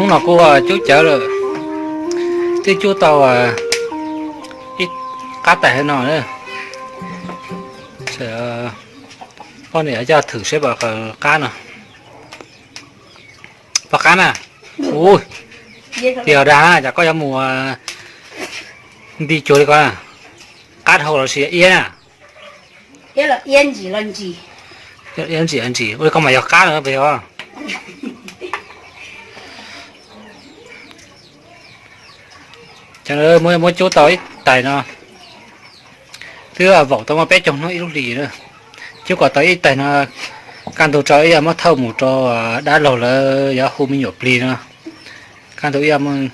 Hnub no kuv cub cawv lawm, twb cub tau ib qab tais no. Poj niam coj thwm seb puas qab no. Puas qab na? Ua, tiag dag na, cas koj yuav mus nti cuag li ko na? Qab dhau los sis iab na? Iab ntsim ntsim, ua li ko mas yog qab no pes os. Muab cub tau ib tais no, twb vaum tau muaj peb caug hnub ib lub hlis na. Cub kom tau ib tais no, kaj ntug tso ib yam muab thauj mus rau dab laug lawv yuav hu me nyuam plig no. Kaj ntug ib yam mus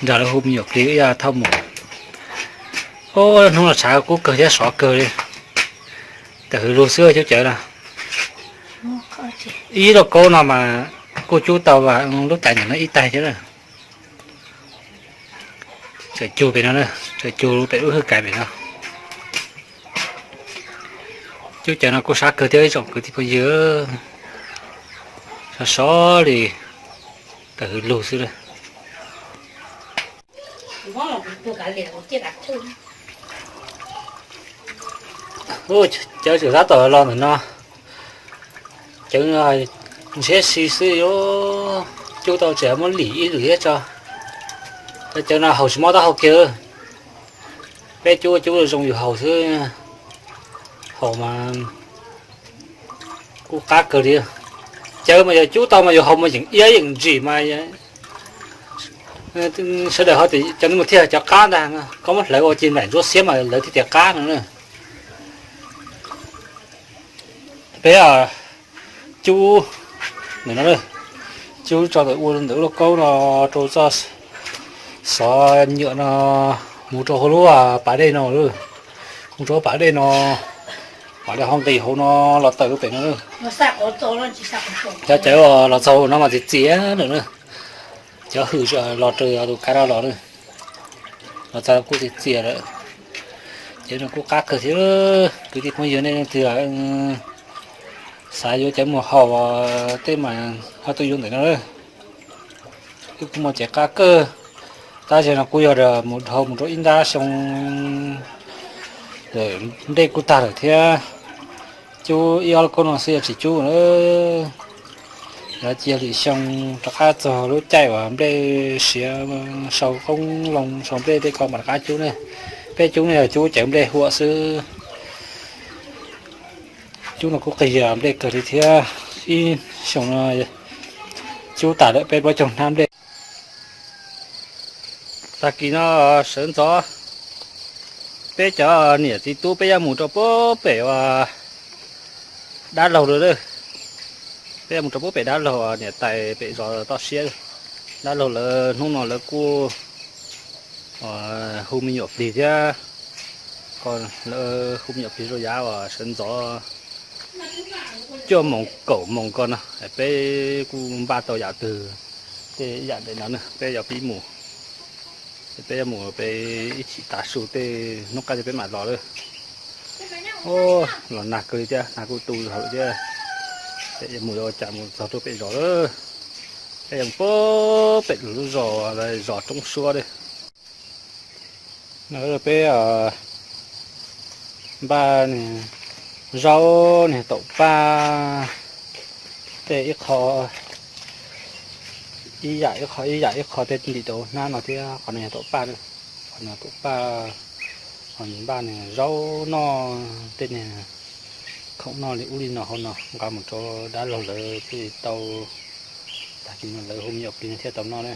nrog lawv hu me nyuam plig ib yam thauj mus. Hnub no tshav kub kawg thiab sov kawg li, tam hwv lug xwb cub cawv na. Ib lauj kaub no mas kuj cub tau lub tais ntawm no ib tais thiab na. Tseem cug pem no, tseem cug pem lub hwj kais pem no. Cub cawv no kuj sab kawg thiab ib tsoom kwv tij phooj ywg, sov sov li, tam hwv lug xwb na. Cawv tseem tab tom los ntawm no, cawv ntshiab si xwb, cub tau tseem muab lim ib lwm thiab tso. Cov cawv no haus tsis mob taub hau kiag, peb cub cub zoo yus haus xwb, haus mas kuj qab kawg li. Cawv mas yog cub tau mas yus haus mas yeem iab yeem ntsim mas sawv daws ho tias cov no mas thiaj cov qab ntag, koj muab hlawv ua ci nplaim ntsuab xiab mas lawv thiaj tias qab no na. Peb cub ntawm no, cub tso ntawm ua ntawm lub lauj kaub no rau txoj xov nyuam no mus rau hauv lub pas dej no, mus rau pas dej no, mam li ho nqis hauv no los tawm lub pem no. Cov cawv los txog hauv no mas txias txias lawm na. Cov hwm los rau tus kav no los na, los txog kuj txias txias lawm. Cawv no kuj qab kawg thiab, kwv tij phooj ywg nej leej twg xav yuav cawv mus haus tej mas ho tuaj yuav ntawm no. Wb kuj muaj cev qab kawg, tab sis no kuj yog mus dhau mus rau ib nrab xyoo, nplej kuj tag lawm thiab. Cub ib ob lub kaub no xwb yuav tsis cub na. Yog cia lwm xyoo rov qab txog lub caij uas nplej siav sau qoob loo sau nplej tej ko mam rov qab cub ne. Peb cub no yog cub cawv nplej huam xwb. Cub no kuj qis nplej kawg li thiab. Ib xyoo no cub tas lawm peb plaub caug hnab nplej. Tag kis no sawv ntxov peb cov niam txiv tub peb yuav mus rau puag pem uas dab laug lawm. Peb yuav mus rau puag pem dab laug niam tais pem zos toj siab. Dab laug lawv hnub no lawv kuj hu me nyuam plig thiab, lawv hu me nyuam plig rau yav uas sawv ntxov cuaj moos kaum moos ko no, peb kuj npaj tau yam twg tej yam ntawm no ne peb yuav pib mus. Peb yuav mus peb ib chim tav su tej hnub qab ces peb mam los lawm. Los nag kawg li thiab, nag kuj tu hawm thiab. Peb yuav mus yuav ua cas mus txog rau pem zos lawm. Peb yuav mus puag pem lub zos, zos Roob Suab li. No peb npaj zaub niag taum paj tej ib qho, ib yam ib qho ib yam ib qho tej ntim rau hnab no thiab. Qhov no yog taum paj, qhov no taum paj, qhov npaj niag zaub noj tej niag khoom noj li ub li no hauv no nqa mus rau dab laug lawv thiaj li tau, tag kis no lawv hu me nyuam plig no thiaj tau noj na.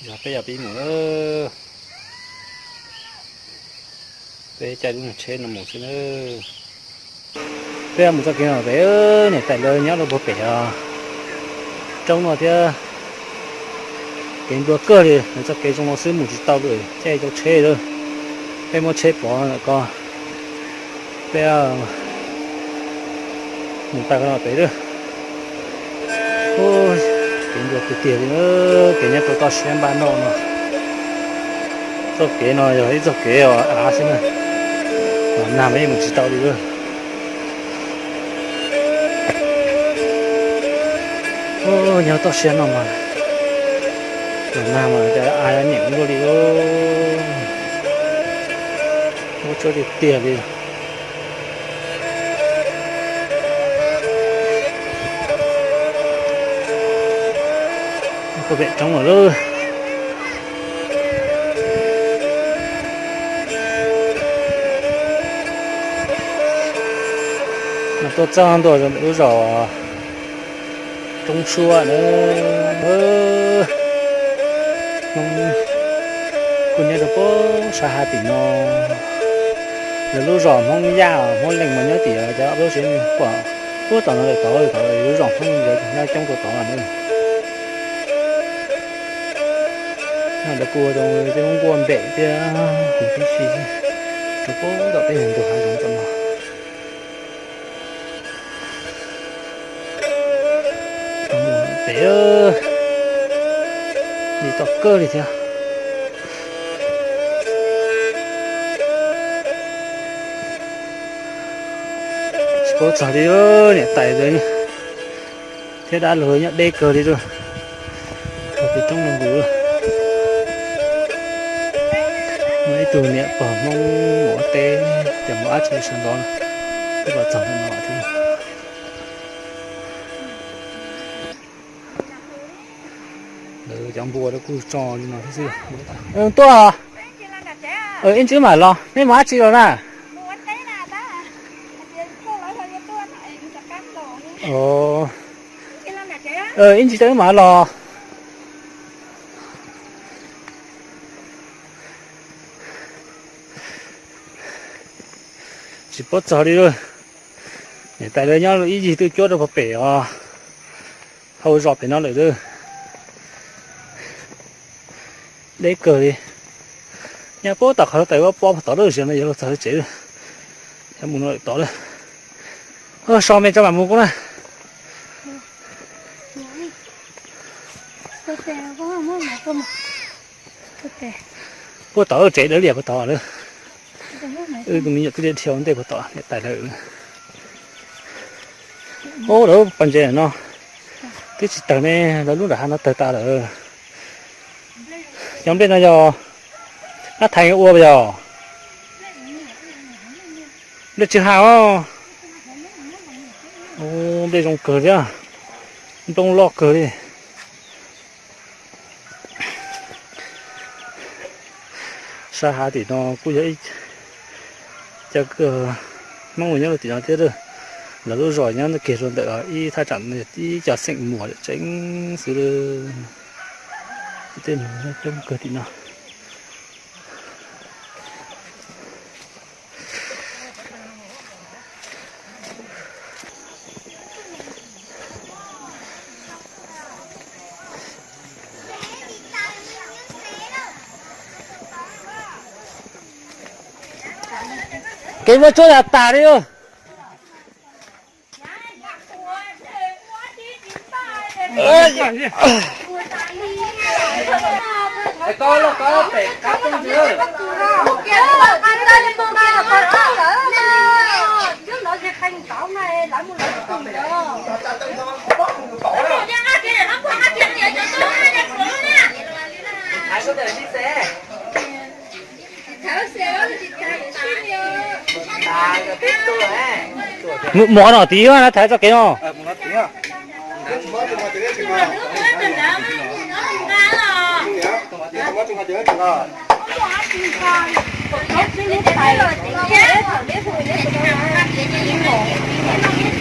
Yog peb yuav pib mus lawm, peb caij lub niag tsheb no mus xwb na. Peb mus txoj kev no pem, niam tais lawv nyob rau puag pem roob no thiab. Kev nplua kawg li, lawv txoj kev zoo no xwb mus tsis tau li, caij tau tsheb lawm. Peb muab tsheb pov lawm ko, peb mus tag ko no pem lawm. Kev nplua tiag tiag li, kev nyob rau toj siab npaj noj no. Txoj kev no yog ib txoj kev av xwb na, nag mas yeej mus tsis tau li lawm. Nyob toj siab no mas, los nag mas cas a nyeem luaj li, ua tsuab tiag tiag li. Puag pem roob lawm lauj. Mas tuaj txog ntua ntawm lub zos Roob Suab na, Hmoob kuj nyob rau puag sab hav tim no. Lawv lub zos Hmoob Yaj Hmoob Leej mas nyob tim cov lub tsev pom puag tom no lawm tod, tod lub zos Hmoob ntawd nyob coob rau tod na. Lawv kuj ua rau tej lub nkuaj npem thiab huv tib si rau puag tom tej ntug hav zoov tom no. Pem li toj kawg li thiab. Tsis paub txog li, niam tais lawv thiab dab laug nyob deb kawg li lawm. Ua pem roob no nkaus. Muaj ib tug niam pog Hmoob mus ua teb, ces mus dab tsi sawv ntxov no, twb los txog ntawm no thiab. Lawv cov npua kuj tso li no thiab xwb. Tuaj, ib ntsis mam los, nej mus dab tsi los na? Ib ntsis wb mam los. Tsis paub txog li. Niam tais lawv nyob ib yig twb cuab rau puag pem os, hauv zos pem no lawm. Deb kawg li. Nyob puag tom qhov tais ua pob puag tod lawm, ziag no yuav luag txog tsev, yuav mus no lawm tod lawm. So me tso mam mus kuv na. Puag tod tsev dawb lias puag tod lawm. Wb tus me nyuam twb dhia dhia ua ntej puag tod, niam tais lawv. Ub, lawv pas ntses no twb tsis tawg ne, lawv lub nram hav no tawg tas lawm. Cov nplej no yog nab thaiv ua yog nplej tsw ha os. Nplej zoo kawg thiab, nplooj loj kawg li. Sab hav tim no kuj yog ib co Hmoob uas nyob rau tim no thiab. Lawv lub zos nyob kiag rau ntawm ib thaj tsam ib co xeem muas tseeb xwb. Tej coob kawg tim no. Kev muab tsuab tas tas li. Mus no tid na, thaiv txoj kev no.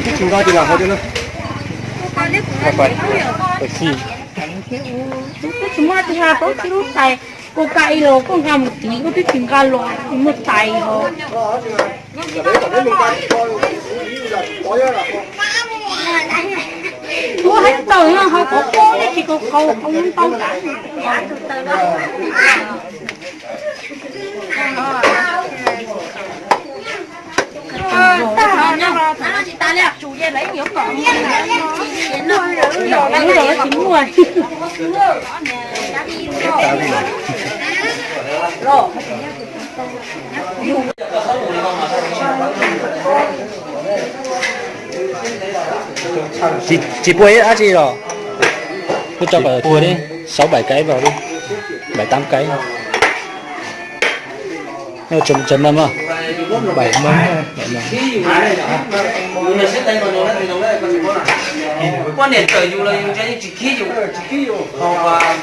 Tsis nqa tis las hov thiab na. Tsis muaj tis las, paub tsis lub tais, kuv ka ib los kuj nqa mus tid, kuv twb tsis nqa los, tsis muaj tais hov. Kuv hais tawm no ho qhov qub ne, tsis qhov qau qhov ntau kav. Tsis, tsis pub ib dab tsi los? Cho vào thua đi, sáu bảy cái vào đi. Bảy tám cái. Chấm, chấm mâm à? Bảy mâm, bảy mâm. Quan niệm cởi dù là dù cho những chỉ khí dù. Còn, à,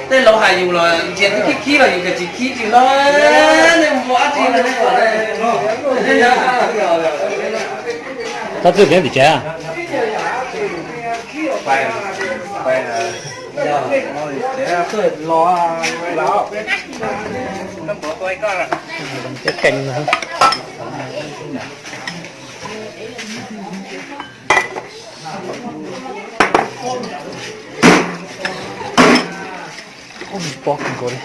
tên lẩu hài dù là chuyện cái khí khí là dù cái chỉ khí chỉ lo nên mua ác gì là nên ở đây. Có tư tưởng gì chứ? Cov kheej no. Ub, pob kawg nkaus li.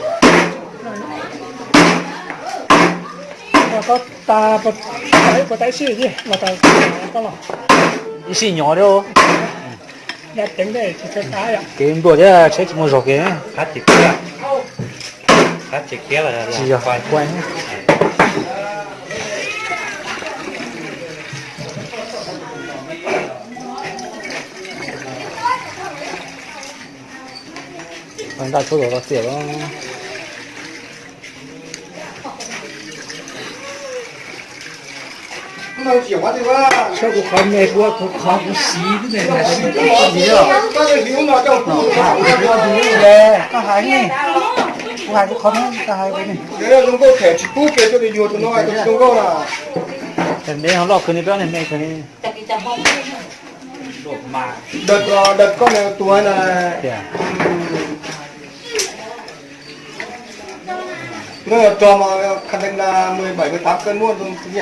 Koj tas, koj tas ib puas tas ib sij, los tas koj los. Ib sij nyov li. Kev npluaj thiab tsheb tsis muaj zog kev. Tsis yog kuaj. Ntaj tshuab los txias los. Saib kuv qhov me, kuv kuv qhov kuv siv, kuv siv. Koj hais, kuv hais kuv qhov, koj hais. Neb ho loj kawg li, peb ne me kawg li. Đợt, đợt con này tuần là nó cho mà khẳng định là mười bảy, mười tám cân luôn không nhỉ?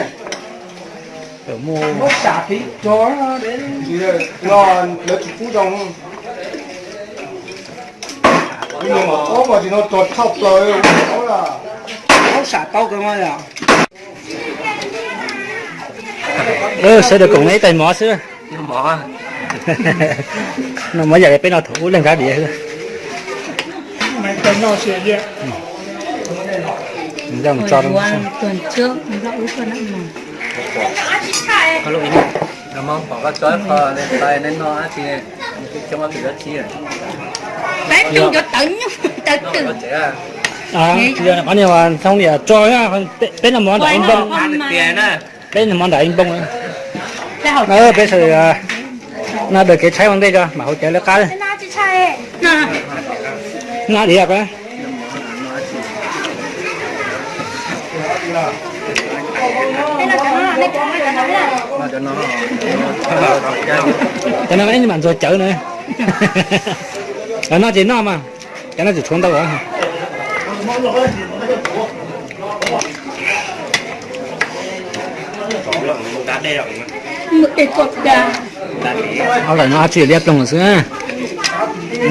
Nó xả tí cho nó đến. Thì nó, nó chỉ phú trong. Nhưng mà có mà thì nó cho thọc rồi, có là. Nó xả tao cơ mà nhỉ? Sawv daws koom ib tais mov xwb. No mov yam li peb no thaum ub leej kav diav. Nco tso. Qhov niag thoob niam tso, peb noj mov nram ib npoo. Peb noj mov nram ib npoo. Peb sawv daws no daws kev tshaib ua ntej tso mam haus cawv lawv qab. Noj diav ko. Cov no ib mam ntxuag cawv na. Noj ces noj mas, cov no tseem tshuav ntau. Ob lawm no tsis liab ploog xwb.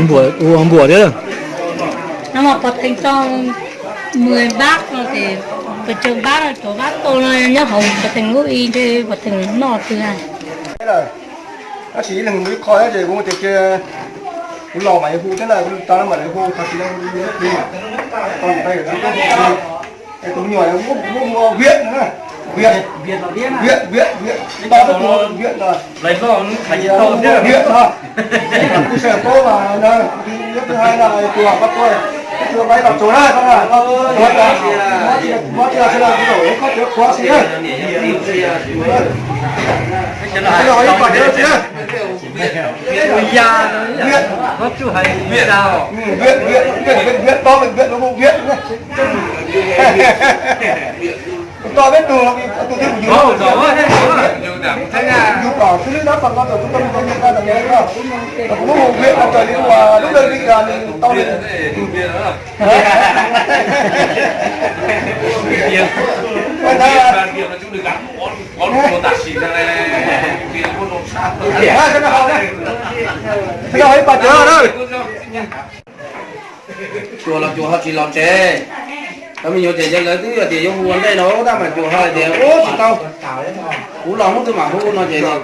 Npuam ua npuam thiab. Nó mà có thành công mười bát rồi thì phải trường bát rồi, chỗ bát tô nó nhớ hồng có thành ngũ y chứ có thành nọ từ này. Tab sis ib leeg mus ib qho thiab ces kuv tias cia kuv los mam li hu thiab na, kuv tau no mam li hu, tag kis no hu ib pliag mas tau niam tais hu. Es tus me nyuam muab hu ua Viam no na. Viam, Viam, Viam, Viam, tau peb tus Viam no. Viam no. Kuv sawv paub mas no, nyob twb hais no, tus pab tuaj, tus pab los tsuag na, muab tsis los sawv daws kuv zaum koj cov qhuav xwb na. Ib pom cov no tsis na. Viam, Viam, Viam, Viam, Viam, tau Viam no, Viam. Tau peb tug, tus twg kuv yug, yug pom xwb, tab pom no tau tus tau mus tau nyias tau nyias no. Kuv muab hu Viam no raws li uas lub lawg li nws tau li. Ib pom cov no. Cuag los cuag ho tsis los tsev. Cov me nyuam ces yog lawv twb yog tias yuav hu ua ntej no tab mas cuag ho hais tias ua tsis tau. Kuv los hnub twg mam hu no ces cuag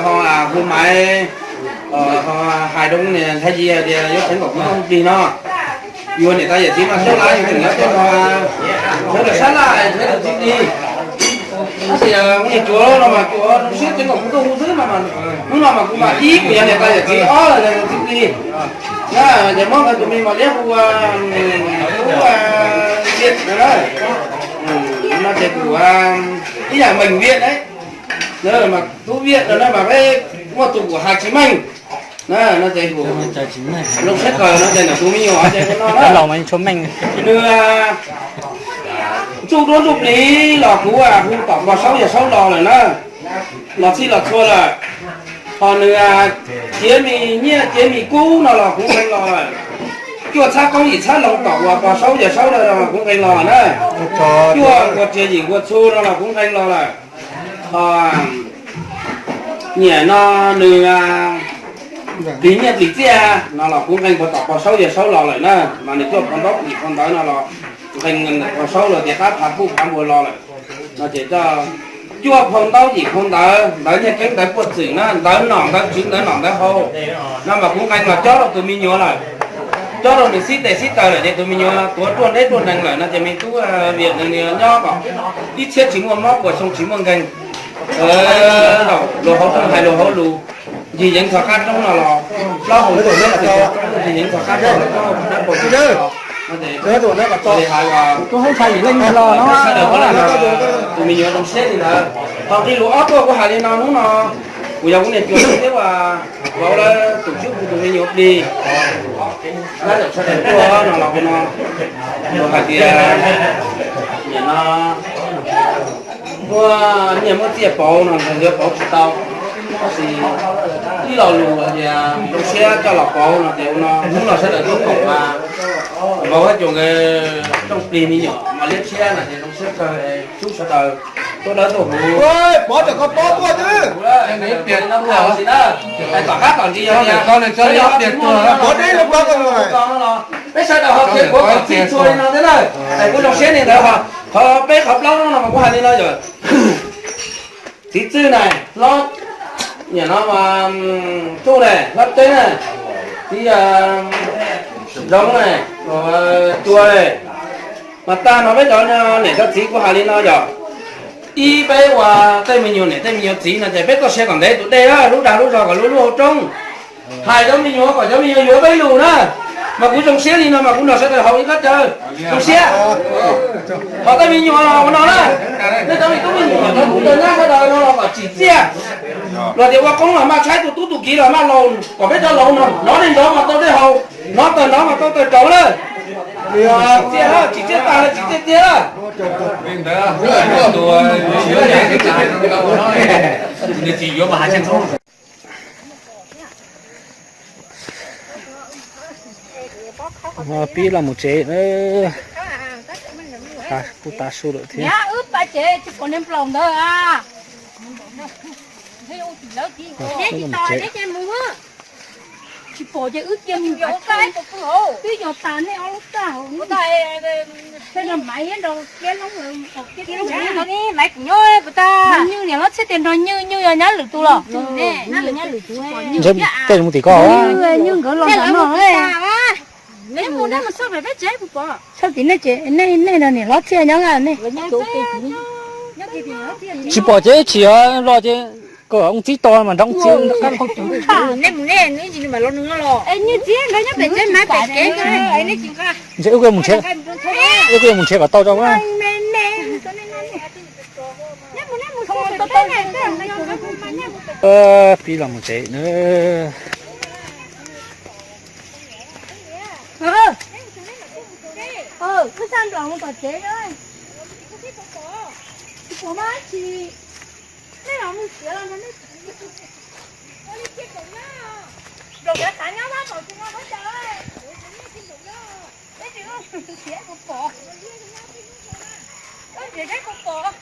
ho hu Maiv, ho hais rau niam Nthaiv Yis hais tias yuav tseev kom kuv tuaj hu plig no. Yus niam tais yawm txiv mas xyov lawv yus tseem nyob tej no, sawv daws sab laj sawv daws txi plig. Tab sis kuv niag cuav no mas cuav zoo siab tseeb kom kuv tuaj hu xwb mas, hnub no mas kuv mam ib kuv yog niam tais yawm txiv, ob los yog txiv plig. Ces muab tus me Mos Liab hu, Tub Viaj no ces kuv ib yam meem Viaj ne, mas Tub Viaj no na mas peb muaj tus kuv hais tsis meej. Zoo siab kawg no ces ntawm tus me nyuam ces no na, nws ntsuj duab ntsuj plig los kuv hu tom Pog Saub Yawg Saub los lawm na, los txhij los txhua lawm. Ho nws ciav me nyiaj ciav me kub no los kuv nqee los lawm. Cuaj txhab koob yim txhab loo tom uas Pog Saub Yawg Saub los kuv nqee los na. Cuaj nqua riam yim nqua txhu no los kuv nqee los lawm. Ho nyiam no nws plig nyiaj plig txiaj no los kuv nqee puag tom Pog Saub Yawg Saub los lawm na, mas nws tuaj phau ntaub phau ntawv no los nqee Pog Saub los tias qab phav puj phav npua los lawm. No ces coj cuaj phau ntaub yim phau ntawv, ntawv nyiaj keeb ntawv puaj txwm na, ntawv nom ntawv tswv ntawv nom ntawv haus no mas kuv nqee los cob rau tus me nyuam lawm, cob rau nws xib tes xib taws lawm ces tus me nyuam tuav ruaj nreb ruaj nees lawm no ces me tub Viaj nws nyob kom ib txhiab tsis muaj mob, puas xyoo tsis muaj nkeeg, luag hauv rooj hais luag hauv lus, ncig yeev txog qab roob no los plaub hau ncig yeev txog qab roob no, sawv daws tus me nyuam zoo siab li ntawd. Thaum nqi lus ob tuaj kuv hais li no, hnub no kuv yog kuv niag cuav thiab uas vauv lawv tus tub hu tus me nyuam plig, lawv sawv daws tuaj no los kuv no, kuv hais tias nim no muaj nyiaj muaj txiaj pauv no ntshe yuav pauv tsis tau, tab sis ib lo lus hais tias zoo siab coj los pauv no ces ua no hnub no sawv daws tuaj koom mas vauv thiab cuas nkawd rooj plig me nyuam Mos Liab tshiab no ces zoo siab kawg, tub sawv daws tuaj dawb tuaj huv. Pov tawm kho pov tuaj xwb. Tom qab tom ntsis yog tias peb sawv daws ho txiv puav kom txhij txhua li no thiab na, es kuv zoo siab li ntawd. Qhov peb qhov plaub no mas kuv hais li no yom, txiv Txwj na, hlob, nim no Tsuj na, hlob Teb na, txiv Zoov na, Cua na, mas tag no peb cov niam cov txiv kuv hais li no yom, ib peb ua tej me nyuam niam tej me nyuam txiv no ces peb txoj sia kom ntev tus dej na, lub dag lub zog kom lub lub hauv roob. Hais cov me nyuam kom cov me nyuam yuav peb lus na, mas kuv zoo siab li no mas kuv nrog sawv daws haus ib qab caw zoo siab. Ho tej me nyuam los ua no na, nej cov me tub me nyuam cov kuv cov nyab sawv daws no los kom tsim txiaj, los tias ua qoob los maj tshaib, tus tub tus kiv los maj laus, kom peb cov laus no hnov dej nrov mas tau dej haus, hnov taws nrov mas tau taws rauv na. Tsim txiaj, tsim txiaj tag, tsim txiaj tiag. Pib los mus tsev, kuj tav su lawm thiab. Tsis pom ces wb cia mus, twb yog tas nej ob lub tag, tej no Maiv thiab nrog Kiab Loob, Maiv kuv nyob puas tag, Nywj niam hlob txhiaj tias nrog Nywj, Nywj yog Nyab Lwm tus los? Ntshe tej mus tim ko, Nywj nkawd los ntawm no. Txhob tim nej, nej nrog niam hlob txhiaj nyob nej. Tsis pom ces tsis los ces kom ua txib to mas nrog ua txib. Ntshe wb kuj mus nrhiav, wb kuj mus nrhiav kom tau tso. Pib los mus tsev na. Wb saj nplaum mus tom tsev na. Tsis pom mas tsis, nej los mus tsev los nej tsis ua li cia kom nyob. Nplaum kav qav nyob vaj tom tsis no khaub ncaws, peb tsis ua txiav kuv pom, koj txiav peb kuv pom.